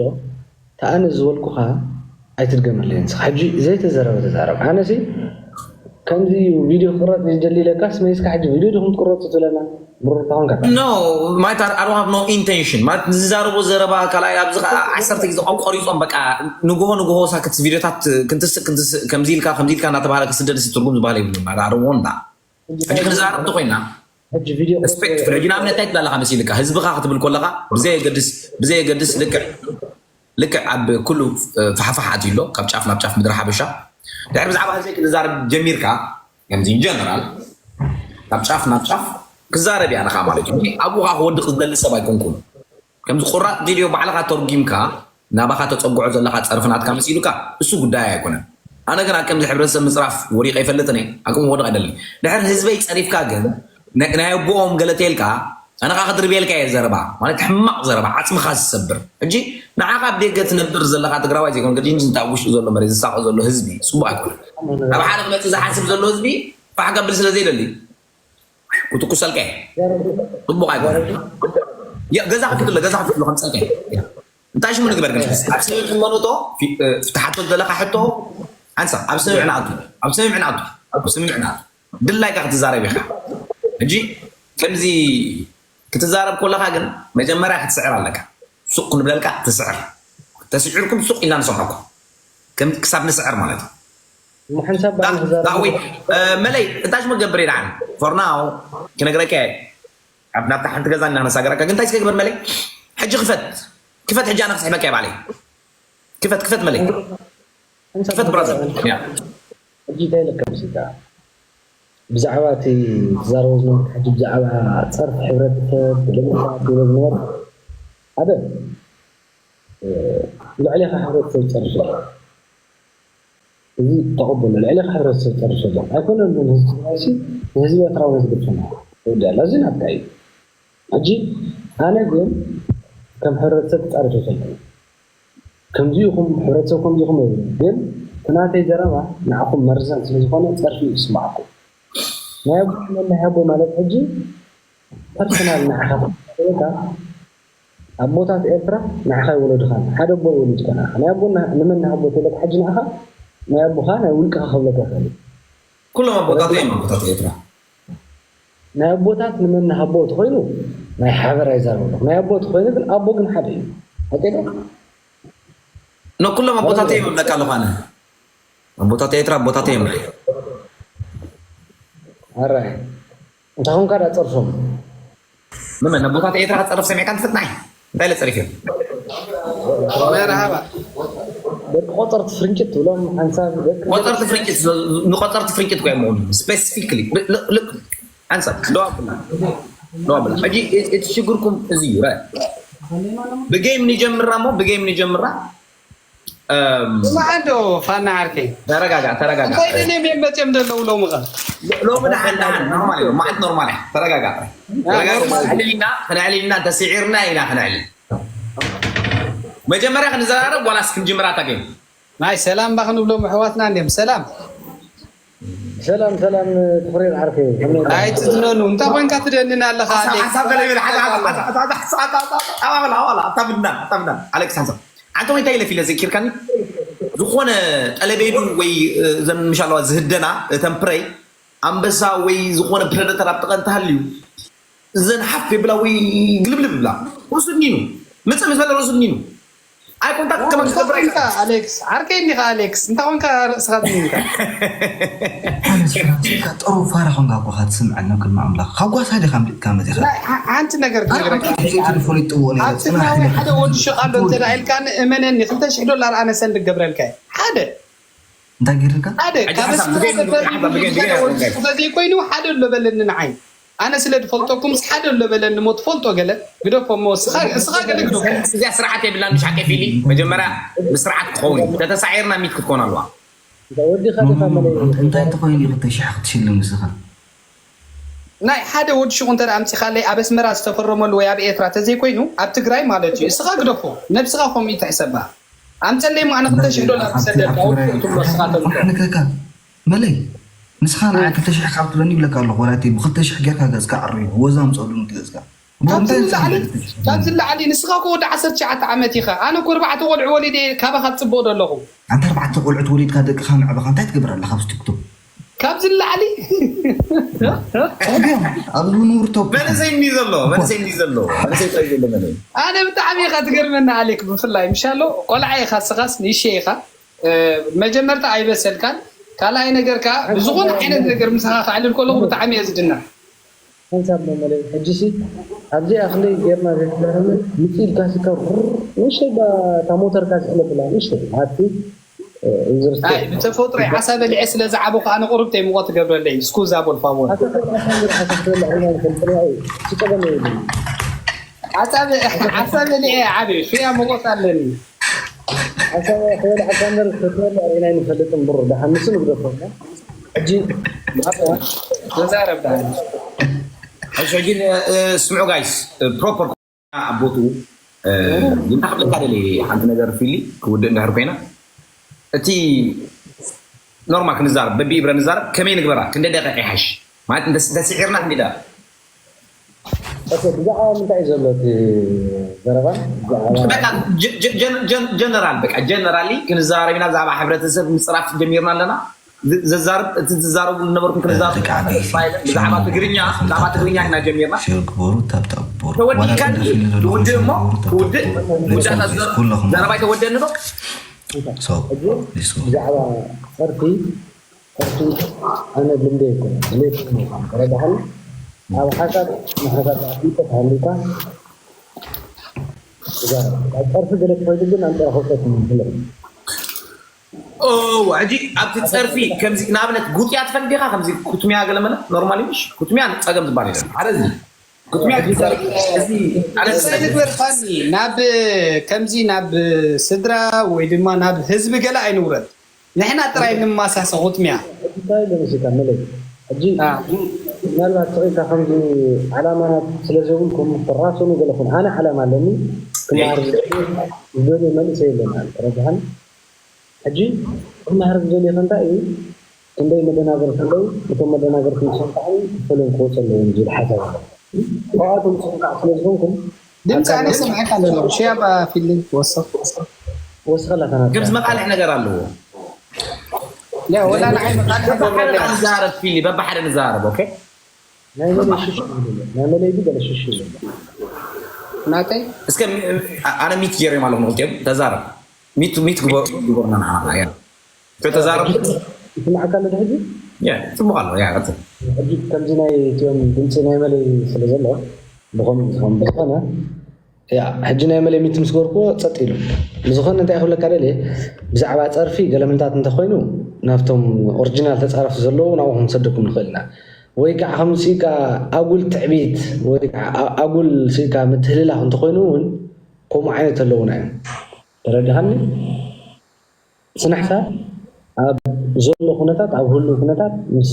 ዶ? ተኣነ ዝበልኩኻ ኣይትድገመለይ ንስኻ። ሕጂ ዘይተዘረበ ተዛረብ። ኣነሲ ከምዚ እዩ ቪድዮ ክቕረጽ ዝደሊ ኢለካስ መይስካ ሕጂ ቪድዮ ዲኹም ትቅረጹ ትብለና? ብሩርታ ኾንካ። No, ማለት I don't have no intention። ማለት ዝዛረቦ ዘረባ ካልኣይ ኣብዚ ኸዓ ዓሰርተ ግዜ ቆም ቆሪጾም በቃ ንግሆ ንግሆ ሳክት ቪድዮታት ክንትስእ ክንትስእ ከምዚ ኢልካ ከምዚ ኢልካ እናተባህለ ክስደድ ሲ ትርጉም ዝበሃል የብሉን። I don't want that። ሕጂ ክንዛረብ እንተኾይና ሕጂ ቪድዮ ሪስፔክት ፍለ ሕጂ ንኣብነት እንታይ ትብላለኻ መሲልካ ህዝብኻ ክትብል ከለኻ ብዘየገድስ ብዘየገድስ ልክዕ ልክዕ ኣብ ኩሉ ፋሕፋሕ ኣትዩ ኣሎ ካብ ጫፍ ናብ ጫፍ ምድሪ ሓበሻ ድሕሪ ብዛዕባ ህዝበይ ክትዛረብ ጀሚርካ ከምዚ ጀነራል ካብ ጫፍ ናብ ጫፍ ክዛረብ እያ ንኻ ማለት እዩ ኣብኡ ኻ ክወድቕ ዝደሊ ሰብ ኣይኮንኩን ከምዚ ቁራጥ ቪድዮ ባዕልኻ ተርጊምካ ናባኻ ተፀግዖ ዘለኻ ፀርፊ ናትካ መሲሉካ እሱ ጉዳይ ኣይኮነን ኣነ ግን ኣብ ከምዚ ሕብረተሰብ ምፅራፍ ወዲቀ ይፈልጥን እየ ኣቅም ወድቅ ኣይደልን ድሕር ህዝበይ ፀሪፍካ ግን ናይ ኣቦኦም ገለተ ኢልካ ኣነ ከዓ ክድርብየልካ እየ ዘረባ ማለት ሕማቅ ዘረባ ዓፅምኻ ዝሰብር ሕጂ ንዓኻ ኣብ ደገ ትነብር ዘለኻ ትግራዋይ ዘይኮን ግዲን ዝንታ ውሽጡ ዘሎ መሬት ዝሳቀ ዘሎ ህዝቢ ፅቡቅ ኣይኮነን ኣብ ሓደ ክመፅእ ዝሓስብ ዘሎ ህዝቢ ፋሕ ከብል ስለ ዘይደሊ ክትኩሰልካ እየ ፅቡቅ ኣይኮነን ገዛ ክፍትሎ ገዛ ክፍትሎ ከምፀልካ እየ እንታይ ሽሙ ንግበር ግን ኣብ ስምምዕ ሕመኖቶ ፍትሓቶ ዘለካ ሕቶ ሓንሳብ ኣብ ስምምዕ ንኣቱ ኣብ ስምምዕ ንኣቱ ኣብ ስምምዕ ንኣቱ ድላይካ ክትዛረብ ኢኻ ሕጂ ከምዚ ክትዛረብ ከለካ ግን መጀመርያ ክትስዕር ኣለካ ሱቅ ክንብለልካ ትስዕር ተስዒርኩም ሱቅ ኢልና ንሰምዐኩም ክሳብ ንስዕር ማለት እዩ ሓንሳብ ዳዊ መለይ እንታይ ሽሙ ገብር ይልዓል for now ክነግረካ ኣብ ናብታ ሓንቲ ገዛ እናነሳገረካ ግን እንታይ ስከ ግበር መለይ ሕጂ ክፈት ክፈት ሕጂ ኣነ ክስሕበካ ይባለይ ክፈት ክፈት መለይ ክፈት ብራዘር ሕጂ እንታይ ኢለካ መሲልካ ብዛዕባ እቲ ትዛረቦ ዝነበርካ ሕጂ ብዛዕባ ፀርፊ ሕብረተሰብ ልምታት ዝነበርካ ሓደ ልዕሌኻ ሕብረተሰብ ፀርፊ እዚ ተቐበሎ ልዕሌኻ ሕብረተሰብ ፀርፊ ኣሎ ኣይኮነን ንህዝቢ ትግራይ ሲ ንህዝቢ ኤርትራ እውን ዝግድፈና ወዲ ኣላ እዚ ናትካ እዩ ሕጂ ኣነ ግን ከም ሕብረተሰብ ክፃረፍ ይፈልጥ ከምዚ ኢኹም ሕብረተሰብ ከምዚ ኢኹም ይብሉ ግን እቲ ናተይ ዘረባ ንዓኹም መርዛን ስለ ዝኾነ ፀርፊ እዩ ዝስማዓኩም ናይ ኣቦ መናይ ኣቦ ማለት ሕጂ ፐርሰናል ንዓኻ ኣቦታት ኤርትራ ንዓኻ ይወለዱኻ ሓደ ኣቦ ይወለዱካ ንዓኻ ናይ ኣቦ ንመን ንሃቦ ተለካ ሕጂ ንዓኻ ናይ ኣቦኻ ናይ ውልቅኻ ክብለካ ይኽእል እዩ ኩሎም ኣቦታት እዮም ኣቦታት ኤርትራ ናይ ኣቦታት ንመን ንሃቦ ተኾይኑ ናይ ሓበራ ይዛረበሉ ናይ ኣቦ ተኾይኑ ግን ኣቦ ግን ሓደ እዩ ኣጤዶ ኖ ኩሎም ኣቦታት እዮም ኣለካ ኣለኳነ ኣቦታት ኤርትራ ኣቦታት እዮም ኣራይ እንታይ ኾንካ ዳ ፀርፎም ንመን ኣቦታት ኤርትራ ክፀርፍ ሰሚዕካ ትፍትናይ እንታይ ኢለ ፀሪፍ እዮም መርሃባ ደቂ ቆፀርቲ ፍርንጭት ትብሎም ሓንሳብ ደቂ ቆፀርቲ ፍርንጭት ንቆፀርቲ ፍርንጭት እኮ እዮም ስፔሲፊክሊ ሓንሳብ ደው ኣብላ ደው ኣብላ ሕጂ እቲ ሽግርኩም እዚ እዩ ብጌም ንጀምራ እሞ ብጌም ንጀምራ ስማዕ እንዶ ፋና ዓርከይ ተረጋጋ ተረጋጋ እንታይ ደልዮም እዮም መፅዮም ዘለዉ ሎሚ ኸ ሎሚ ደሓን ደሓን ኖርማል እዩ መዓት ኖርማል እያ ተረጋጋ ተረጋጋ ክንዕልልና ክንዕልልና ተስዒርና ኢና ክንዕልል መጀመርያ ክንዘራረብ ዋላስ ክንጅምራ እታ ጌም ናይ ሰላም ባ ክንብሎም ኣሕዋትና እንዲም ሰላም ሰላም ሰላም ትኽሪር ዓርከይ ከመይ ኣይትትነኑ እንታይ ኮንካ ትደንን ኣለኻ ኣሌክስ ሓሳብ ገለ ይብል ሓደ ሓደ ሓደ ሓደ ሓደ ሓደ ሓደ ሓደ ኣታ ምድና ኣታ ምድና ኣሌክስ ሓንሳብ ሓንቲ ወይ እንታይ ኢለ ፊለ ዘኪርካኒ ዝኾነ ጠለቤዱ ወይ እዘን ምሻለዋ ዝህደና እተን ፕረይ ኣንበሳ ወይ ዝኾነ ፕረደተር ኣብ ጥቐ እንተሃልዩ እዘን ሓፍ የብላ ወይ ግልብልብ ይብላ ርእሱ ድኒኑ ምፅእ ምስ በለ ርእሱ ድኒኑ ኣይ ኮንታክት ከማን ዝገብር ኣይከ ኣሌክስ ዓርከይ እኒኻ ኣሌክስ እንታይ ኮንካ ርእስኻ ድኒንካ ኣነስ ፍራንሲስካ ጥሩ ፋራ ኾንካ እኮ ኻትስምዐና ቅድሚ ኣምላኽ ካብ ጓሳ ዲኻ ኣምሊጥካ መፂኻ ሓንቲ ነገር ክነግረካ ዘይትፈልጥዎ ነይረ ኣብ ትግራዊ ሓደ ወዲ ሸቃሎ እንተ ኢልካኒ እመነኒ ክልተ ሽሕ ዶላር ኣነ ሰንድ ክገብረልካ ሓደ እንታይ ገይርካ ሓደ ካብ ስራ ተዘይኮይኑ ሓደ ኣሎ በለኒ ንዓይ ኣነ ስለ ዝፈልጠኩም ሓደ ኣሎ በለኒ ሞ ትፈልጦ ገለ ግደፎ ሞ ስኻ ገለ ግደፎ እዚኣ ስርዓት የብላን ሻቄ ፊሊ መጀመርያ ብስርዓት ክኸውን እዩ ተተሳዒርና ሚት ክትኮን ኣለዋ ወዲኻ ዲኻ መለይ እንታይ ተኾይኑ እዩ ክልተ ሽሕ ክትሽልም ንስኻ ናይ ሓደ ወዲ ሽቁ እንተ ኣምፂኻለይ ኣብ ኣስመራ ዝተፈረመሉ ወይ ኣብ ኤርትራ ተዘይኮይኑ ኣብ ትግራይ ማለት እዩ እስኻ ግደፎ ነብስኻ ከምኡ እዩ ትሕሰባ ኣምፀለይ ሞ ኣነ ክልተ ሽሕ ዶላር ክሰደልካ ወዲ ትብሎ እስኻ ተምፅኦ ንከካ መለይ ንስኻ ንዓይ ክልተ ሽሕ ካብ ትብለኒ ይብለካ ኣለኹ ወላ ብክልተ ሽሕ ጌርካ ገፅካ ኣርዮ ወዛ ምፀሉ ገፅካ ካብዚ ንላዕሊ፣ ካብዚ ንላዕሊ ንስኻ እኮ ወዲ ዓሰርተ ትሽዓተ ዓመት ኢኻ። ኣነ እኮ ኣርባዕተ ቆልዑ ወሊደ ካባኻ ትጽብኦ ዘለኹ። ኣንታ ኣርባዕተ ቆልዑ ተወሊድካ ደቅኻ ምዕባኻ እንታይ ትገብር ኣለኻ ኣብዚ ቲክቶክ? ካብዚ ንላዕሊ ኣብዚ ንውርቶ መንእሰይ እንዲ ዘሎ መንእሰይ እንዲ ዘሎ መንእሰይ ታይ ዘሎ መንእሰይ ኣነ ብጣዕሚ ኢኻ ትገርመና ኣሌክ። ብፍላይ ምሻሎ ቆልዓ ኢኻ፣ ስኻስ ንእሸ ኢኻ። መጀመርታ ኣይበሰልካን፣ ካልኣይ ነገር ከዓ ብዝኾነ ዓይነት ነገር ምሳኻ ክዕልል ከለኹ ብጣዕሚ እየ ዝድነቕ። ሓንሳብ መመለይ ሕጂ ሲ ኣብዚ ኣኽሊ ጌርና ዘይተዛረብና ምፅእ ኢልካ ሲ ካብ ሩር ንእሽተይ ባ እታ ሞተርካ ዝሕለፍላ ንእሽተይ ኣብቲ ኣይ ብተፈጥሮ ዓሳ በሊዐ ስለ ዝዓበኹ ኣነ ቁሩብ ተይ ሙቐት ትገብረለይ ስኩዛ ቦልፋቦን ዓሳ በሊዐ ዓብየ ሽያ ሙቐት ኣለኒ። ሓሳብ ከበልዓካ እምበር ክትበልዕ ርኢና ኣይንፈልጥን። ብሩ ደሓን ንሱ ንግደፎ እሞ ሕጂ ተዛረብ ደሓን። እሺ ሕጂ ስምዑ ጋይስ ፕሮፐር ኣብ ቦትኡ ግን ክብለካ ደልየ ሓንቲ ነገር ፊሊ ክውድእ እንድሕር ኮይና እቲ ኖርማል ክንዛረብ በቢኢብረ ንዛረብ ከመይ ንግበራ ክንደ ደቂቕ ይሓሽ ማለት እንተስዒርና ክንደ ደቂቕ ብዛዕባ ምንታይ እዩ ዘሎ እቲ ዘረባ? ጀነራል በቃ ጀነራሊ ክንዛረብ ኢና። ብዛዕባ ሕብረተሰብ ምፅራፍ ጀሚርና ኣለና። ዘዛርብ እቲ ዝዛረቡ ዝነበርኩም ክንዛረብ ብዛዕባ ትግርኛ ብዛዕባ ትግርኛ ኢና ጀሚርና። ተወዲእካ ውድእ እሞ ውድእ ውዳእና ዘረባ ይተወደኒ ዶ? ብዛዕባ ፀርፊ ሕጂ ኣነ ልምዲ ኣይኮነን ድሌት ምዃን ተረዳሓኒ። ኣብ ሓሳብ ንሓሳብ ኣፍሊጠት ሃሊካ ተዛረብ። ኣብ ፀርፊ ገለ ትኸይዱ ግን ኣንጠራ ክውጠት ምንፍለ ሕጂ ኣብቲ ፀርፊ ከምዚ ንኣብነት ጉጥያ ትፈልጥ ዲኻ? ከምዚ ኩትሚያ ገለመለ ኖርማሊ ምሽ ኩትሚያ ፀገም ዝበሃል የለን። ሓደ እዚ ንግበር ፋኒ ናብ ከምዚ ናብ ስድራ ወይ ድማ ናብ ህዝቢ ገለ ኣይንውረድ። ንሕና ጥራይ ንማሳሰ ቁጥሚያ እንታይ ለምስካ መለይ ሕጂ ምናልባት ስቂልካ ከምዚ ዓላማና ስለ ዘይብልኩም ተራሰኑ ገለኹም ኣነ ዓላማ ኣለኒ ክመሃር ዝደልየ መንእሰይ ኣለና ተረድሓኒ ሕጂ ክመሃር ዝደልየ ከንታይ እዩ ክንደይ መደናገርቲ ኣለዉ እቶም መደናገርቲ ዝሰንካዕኒ ፈሎም ክወፁ ኣለዎም ዝብል ሓሳብ ኣሎ ካብኣቶም ዝሰንካዕ ስለ ዝኾንኩም ድምፂ ኣነ ይሰምዐካ ኣለኹ። ሸባ ፊልም ወሰኽ ወሰኽ ወስኸላ ተናገር። ከም ዝመቃልሕ ነገር ኣለዎ። ያ ወላ ንዓይ መቃልሕ በባሓደ ንዛረብ ፊሊ በባሓደ ንዛረብ። ኦኬ ናይ መለይ ሽሽ ናይ መለይ ግን በለ ሽሽ ይብል። ናተይ እስከ ኣነ ሚት ጌሬም ኣለኹ ንክልቲኦም ተዛረብ። ሚት ሚት ግበሩና ንዓና ያ ተዛረብ። ይስማዕካ ኣሎ ሕጂ? ያ ጽቡቅ ኣሎ ያ ቀጽል። ሕጂ ከምዚ ናይ እቲኦም ድምፂ ናይ መለይ ስለ ዘሎ ብኸምኡ ዝኸውን ብዝኾነ ያ ሕጂ ናይ መለይ ሚት ምስ ገበርክዎ ጸጥ ኢሉ ብዝኾነ እንታይ ክብለካ ደልየ ብዛዕባ ጸርፊ ገለመንታት እንተኾይኑ ናብቶም ኦሪጂናል ተጻረፍቲ ዘለዉ ናብኡ ክንሰደኩም ንኽእል ኢና ወይ ከዓ ከምዚ ስኢካ ኣጉል ትዕቢት ወይ ከዓ ኣጉል ስኢካ ምትህልላኽ እንተኾይኑ እውን ከምኡ ዓይነት ኣለዉና እዮም ተረዲኻኒ ስነ ሓሳብ ኣብ ዘሎ ኩነታት ኣብ ህሉው ኩነታት ምስ